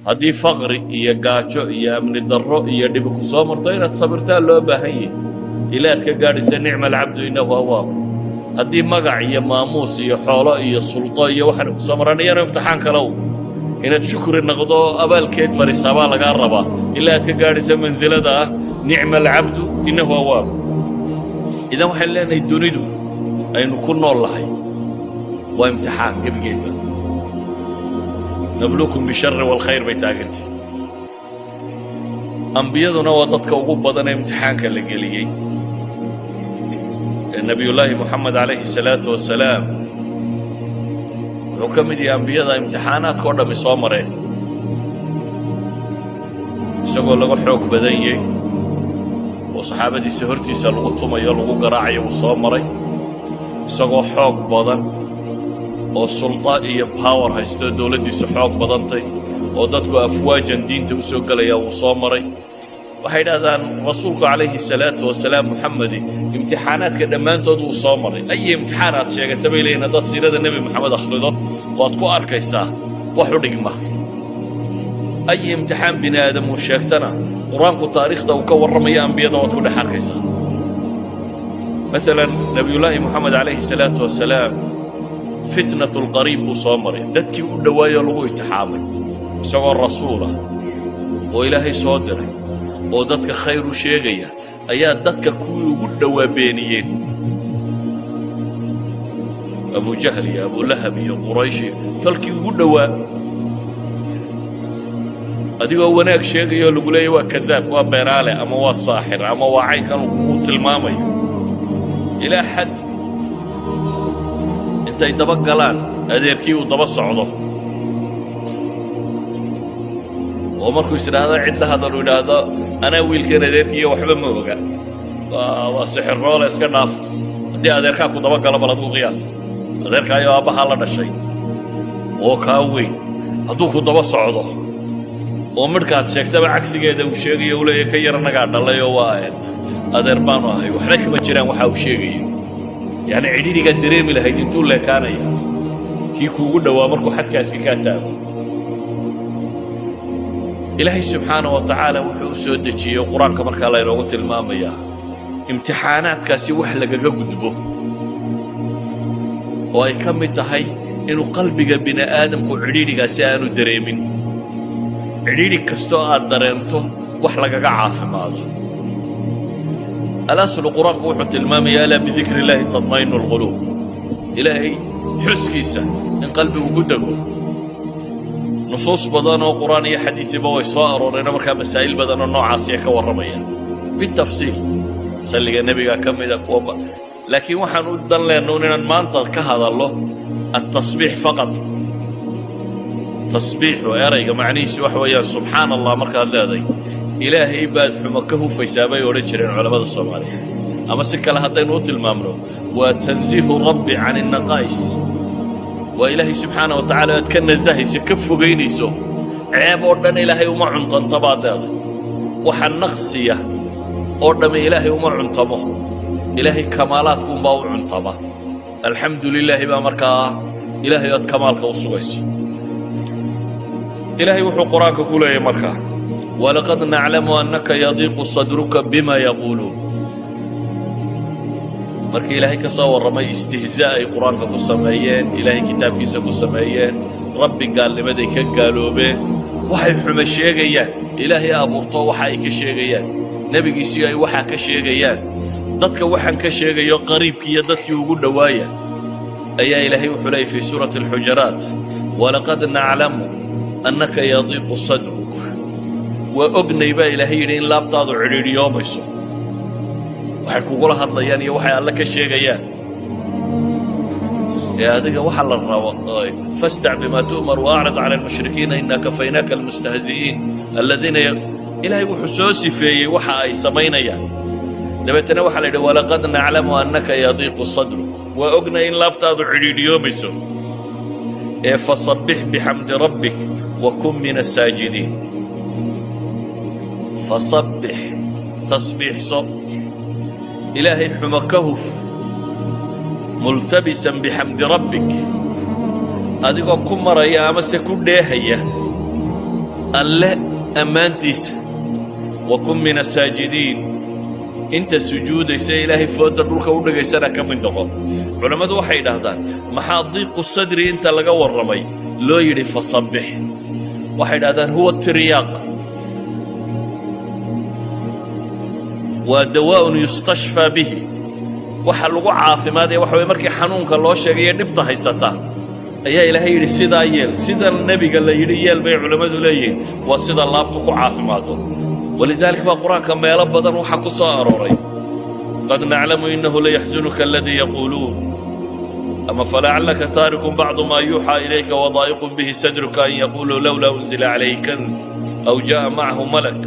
Haddii faqri iyo gaajo iyo amni darro iyo dhibi ku soo marto, inaad sabirtaa loo baahan yahay ilaa aad ka gaadhaysa نعم العبد إنه أواب. Haddii magac iyo maamuus iyo xoolo iyo sulto iyo waxaana ku soo maraan, iyana imtixaan kalow inaad shukri noqdo, abaalkeed marisaa baa lagaa rabaa ilaa aad ka gaadhaysa mansilada ah نعم العبد إنه أواب. Idan waxaynu leenahay, dunidu aynu ku nool lahay waa imtixaan gebigeedba. نبلوكم بالشر والخير bay taagantay. Ambiyaduna waa dadka ugu badan ee imtixaanka la geliyey. Nebiyullaahi Moxamed calayhi salaatu wasalaam wuxuu ka mid yahay ambiyada imtixaanaadka o dhammi soo mareen, isagoo laga xoog badan yahay oo saxaabadiisa hortiisa lagu tumayo, lagu garaacayo uu soo maray, isagoo xoog badan oo sulta iyo power haysto, dowladdiisu xoog badantay oo dadku afwaajan diinta u soo gelaya uu soo maray. Waxay idhahdaan, rasuulku calayhi salaatu wasalaam, Muxamedi, imtixaanaadka dhammaantood wuu soo maray. Ay imtixaan aad sheegata bay leeyihin, haddaad siirada Nebi Moxamed akhrido waad ku arkaysaa wax u dhigma. Ay imtixaan bini aadam uu sheegtana, Qur-aanku taariikhda uu ka warramayo ambiyada waad ku dhex arkaysaa. Maalan, Nebiyullaahi Moxamed calayhi salaatu wasalaam فتنة القريب buu soo maray, dadkii u dhowaayoo lagu imtixaamay, isagoo rasuulah oo Ilaahay soo diray oo dadka khayr u sheegaya ayaa dadka kuwii ugu dhowaa beeniyeen, Abujahl iyo Abulahab iyo Quraysh iyo tolkii ugu dhowaa. Adigoo wanaag sheegayoo lagu leeyahy waa kadaab, waa beenaale, ama waa saaxir, ama waa caynkan uu tilmaamayo, ilaa xad intay daba galaan adeerkii uu daba socdo oo markuu is idhaahdo cid la hadal uu idhaahdo, "Anaa wiilkan adeerkiiyo waxba ma oga, waa sixiroole, iska dhaaf." Haddii adeerkaa ku daba galo, bal aduu qiyaas, adeerkaayo aabbahaa la dhashay oo kaa weyn hadduu ku daba socdo oo midhkaad sheegtaba cagsigeeda uu sheegayo, uu leeyahy, "Ka yar annagaa dhalay oo waa adeer baanu ahay, waxba kama jiraan waxa uu sheegayo," yacni cidhidhigaad dareemi lahayd intuu leekaanaya kii kuugu dhowaa markuu xadkaasi kaa taago. Ilaahay subxaana wa tacaala wuxuu u soo dejiyey Qur-aanka markaa laynoogu tilmaamayaa imtixaanaadkaasi wax lagaga gudbo, oo ay ka mid tahay inuu qalbiga bini aadamku cidhiidhigaasi aanu dareemin. Cidhiidhi kastoo aad dareento wax lagaga caafimaado. الأصل qur-aanku wuxuu tilmaamaya ألا بذكر الله تطمئن القلوب, Ilaahay xuskiisa in qalbigu ku dego. Nusuus badan oo Qur'aan iyo xadiisiba way soo arooreeno markaa masaa'il badan oo noocaasiya ka warramaya bitafsiil. Salliga Nebiga ka mida kuwa, laakiin waxaan u dan leenna un inaan maanta ka hadallo التسبيح فقط. Tasbiixu erayga macnihiisu waxa weeyaan subxaana Allah. Markaad leeday, Ilaahay baad xumo ka hufaysaa, bay odhan jireen culammada Soomaaliyeed. Ama si kale haddaynu u tilmaamno, waa تنزيه الرب عن النقائص, waa Ilaahay subxaana wa tacala aad ka nasahayso, ka fogaynayso ceeb oo dhan. Ilaahay uma cuntanto baad leeday, waxa naqsiya oo dhamme Ilaahay uma cuntamo, Ilaahay kamaalaadkuunbaa u cuntama. Alxamdu lilaahi baa markaa Ilaahay aad kamaalka u sugayso. Ilaahay wuxuu Qur-aanka ku leeyahy markaa, ولقد نعلم أنك يضيق صدرك بما يقولون. Markii Ilaahay ka soo warramay istihzaa ay Qur-aanka ku sameeyeen, Ilaahay kitaabkiisa ku sameeyeen, Rabbi gaalnimaday ka gaaloobeen, waxay xumo sheegayaan, Ilaahay abuurto waxa ay ka sheegayaan, nebigiisii ay waxaa ka sheegayaan, dadka waxaan ka sheegayo qariibkii iyo dadkii ugu dhowaaya, ayaa Ilaahay wuxuu leeyay fii suurati Alxujaraat, ولقد نعلم أنك يضيق صدرك. Waa ognay baa Ilaahay yidhi in laabtaadu cidhiidhiyoomayso waxay kugula hadlayaan iyo waxay Alle ka sheegayaan. Ee adiga waxaa la rabo, فاصدع بما تؤمر وأعرض عن المشركين إنا كفيناك المستهزئين الذين. Ilaahay wuxuu soo sifeeyey waxa ay samaynayaan, dabeetana waxaa la yidhi, ولقد نعلم أنك يضيق صدرك, waa ognay in laabtaadu cidhiidhiyoomayso, ee فسبح بحمد ربك وكن من الساجدين. فسبح, tasbiixso, Ilaahay xumo ka huf, ملتبسا بحمد ربك, adigoo ku maraya amase ku dheehaya. Alle ammaantiisa, وكن من الساجدين, inta sujuudaysa Ilaahay fooda dhulka u dhigaysana ka mid noqon. Culammadu waxay yidhaahdaan, maxaa ضيق الصدر inta laga warramay loo yidhi فسبح? Waxay yidhahdaan, هو ترياق, waa دواء يستشفى به. Waxa lagu caafimaadaya waxa weye, markii xanuunka loo sheegayo, dhibta haysata, ayaa Ilaahay yidhi sidaa yeel. Sida nebiga la yidhi yeel bay culammadu leeyihiin, waa sida laabtu ku caafimaado. ولذلك baa Qur-aanka meelo badan waxaa ku soo arooray قد نعلم إنه ليحزنك الذي يقولون, ama فلعلك تارك بعض ما يوحى إليك وضائق به صدرك أن يقولوا لولا أنزل عليه كنز أو جاء معه ملك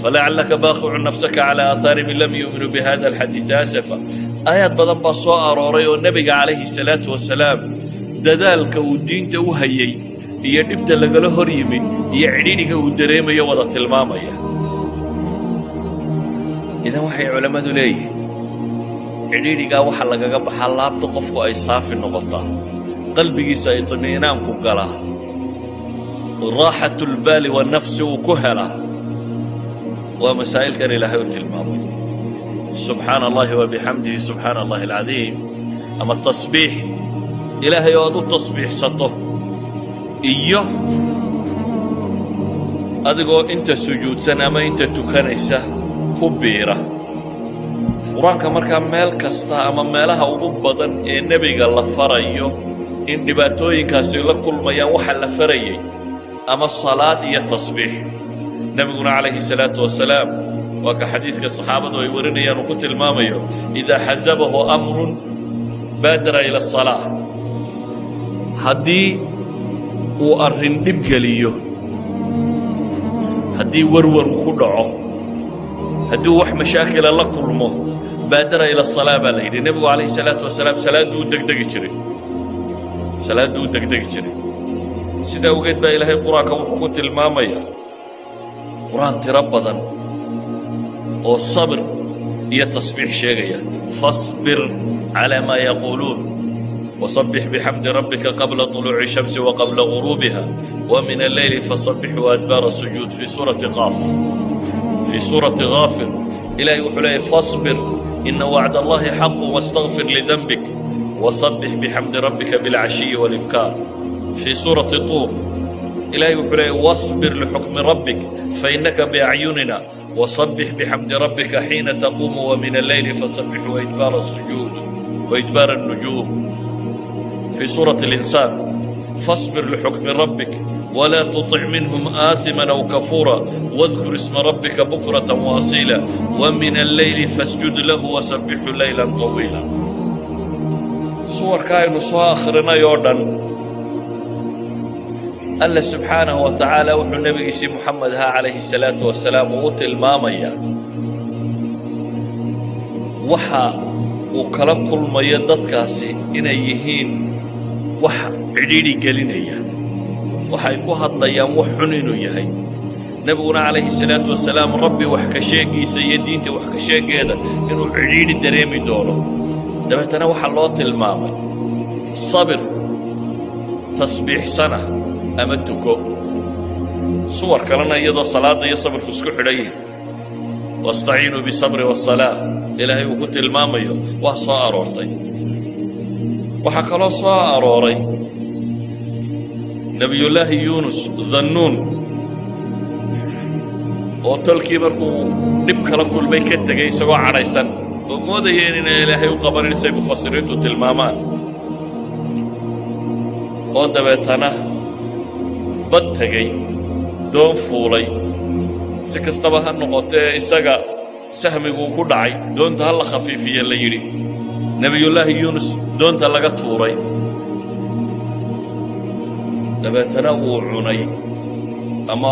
فلعلك باخع نفسك على آثارهم إن لم يؤمنوا بهذا الحديث أسفا. Aayaad badan baa soo arooray oo nebiga calayhi salaatu wasalaam dadaalka uu diinta u hayey iyo dhibta lagala hor yimid iyo cidhidhiga uu dareemayo wada tilmaamaya. Idan waxay culammadu leeyihiin, cidhiidhigaa waxa lagaga baxaa laabta qofku ay saafi noqotaa, qalbigiisa itmi'inaanku galaa, راحة البال والنفس uu ku helaa, waa masaa'ilkan Ilaahay u tilmaamay, سبحان الله وبحمده سبحان الله العظيم, ama tasbiix Ilaahay oo aad u tasbiixsato, iyo adigoo inta sujuudsan ama inta tukanaysa ku biira Qur-aanka. Markaa meel kasta ama meelaha ugu badan ee nebiga la farayo in dhibaatooyinkaasi la kulmayaan, waxa la farayay ama salaad iyo tasbiix. Nebiguna calayhi salaatu wasalaam waa ka xadiidka saxaabadu ay warinayaan uu ku tilmaamayo, إذا حزبه أمر بادر إلى الصلاة. Haddii uu arrin dhib geliyo, haddii warwar uu ku dhaco, haddii uu wax mashaakila la kulmo, بادر إلى الصلاة baa la yidhi. Nebigu calayhi salaatu wasalaam salaadduu u degdegi jiray, salaadduu u degdegi jiray. Sidaa awgeed baa Ilaahay Qur-aanka wuxuu ku tilmaamayaa Qur-aan tiro badan oo sabir iyo tasbiix sheegaya. فاصبر على ما يقولون وسبح بحمد ربك قبل طلوع الشمس وقبل غروبها ومن الليل فسبحه وأدبار السجود, في سورة قاف. في سورة غافر Ilaahay wuxuu leeyay, فاصبر إن وعد الله حق واستغفر لذنبك وسبح بحمد ربك بالعشي والإبكار. في سورة طور Ilaahay wuxuu leeyay, واصبر لحكم ربك فإنك بأعيننا وسبح بحمد ربك حين تقوم ومن الليل فسبحه وإدبار السجود وإدبار النجوم. في سورة الإنسان, فاصبر لحكم ربك ولا تطع منهم آثما أو كفورا واذكر اسم ربك بكرة وأصيلا ومن الليل فاسجد له وسبحه ليلا طويلا. Suwarka aynu soo akhrinay oo dhan, Alla subxaanahu wa tacaala wuxuu nebigiisii Muxamed ahaa calayhi salaatu wasalaam uu u tilmaamayaa waxa uu kala kulmayo dadkaasi inay yihiin wax cidhiidhi gelinaya, waxay ku hadlayaan wax xun inuu yahay. Nebiguna calayhi salaatu wasalaam Rabbi wax ka sheegiisa iyo diinta wax ka sheegeeda inuu cidhiidhi dareemi doono. Dabeetana waxaa loo tilmaamay sabir, tasbiixsana ama tuko. Suwar kalena iyadoo salaadda iyo sabirku isku xidhan yihin, واستعينوا بالصبر والصلاة, Ilaahay uu ku tilmaamayo, waa soo aroortay. Waxaa kaloo soo arooray Nebiyullaahi Yuunus Dannuun oo tolkii markuu dhib kala kulmay ka tegey isagoo cadhaysan oo moodayeen inay Ilaahay u qabanin, say mufasiriintu tilmaamaan, oo dabeetana bad tegey, doon fuulay. Si kastaba ha noqotee, isaga sahmiguu ku dhacay, doonta ha la khafiifiye la yidhi, Nebiyullaahi Yuunus doonta laga tuuray, dabeetana uu cunay ama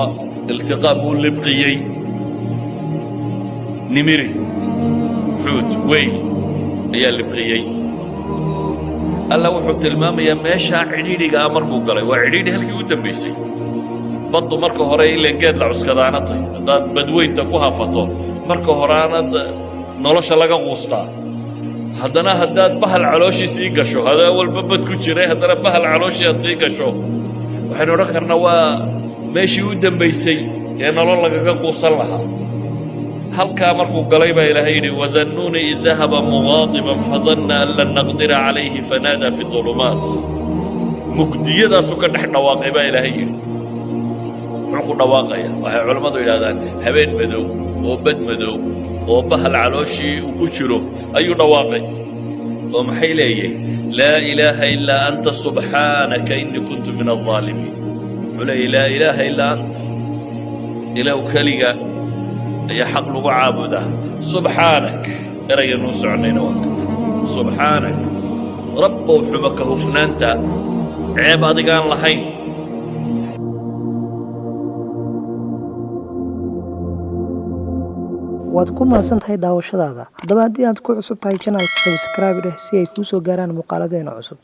iltiqaam uu libqiyey nimiri, xuut weyn ayaa libqiyey. Alla wuxuu tilmaamayaa meeshaa cidhiidhigaa markuu galay, waa cidhiidhi halkii u dambaysay. Baddu marka hore ileen geed la cuskadaanatay, haddaad badweynta ku hafato, marka horeanad nolosha laga quustaa. Haddana haddaad bahal calooshii sii gasho, hadaa walba bad ku jiray, haddana bahal calooshii aad sii gasho, waxaynu odhan karnaa waa Meeshii u dambaysay ee nolol lagaga quusan lahaa halkaa markuu galay baa Ilaahay yidhi: "وذا النون إذ ذهب مغاضبا فظن أن لن نقدر عليه فنادى في الظلمات." Mugdiyadaasuu ka dhex dhawaaqay baa Ilaahay yidhi. Muxuu ku dhawaaqaya? Waxay culammadu yidhahdaan habeen madow oo bad madow oo bahal calooshii uu ku jiro ayuu dhawaaqay, oo maxay leeyahay? "لا إله إلا أنت سبحانك إني كنت من الظالمين." Wuxuu leeyahy: "لا إله إلا أنت", Ilaahu keliga ayaa xaq lagu caabudaa. "سبحانك", erayganuu soconayna waa "سبحانك", Rabbow, xumo ka hufnaanta, ceeb adigaan lahayn. Waad ku mahadsan tahay daawashadaada. Haddaba haddii aad ku cusub tahay channelka, subscribe dheh si ay kuu soo gaaraan muuqaaladeena cusub.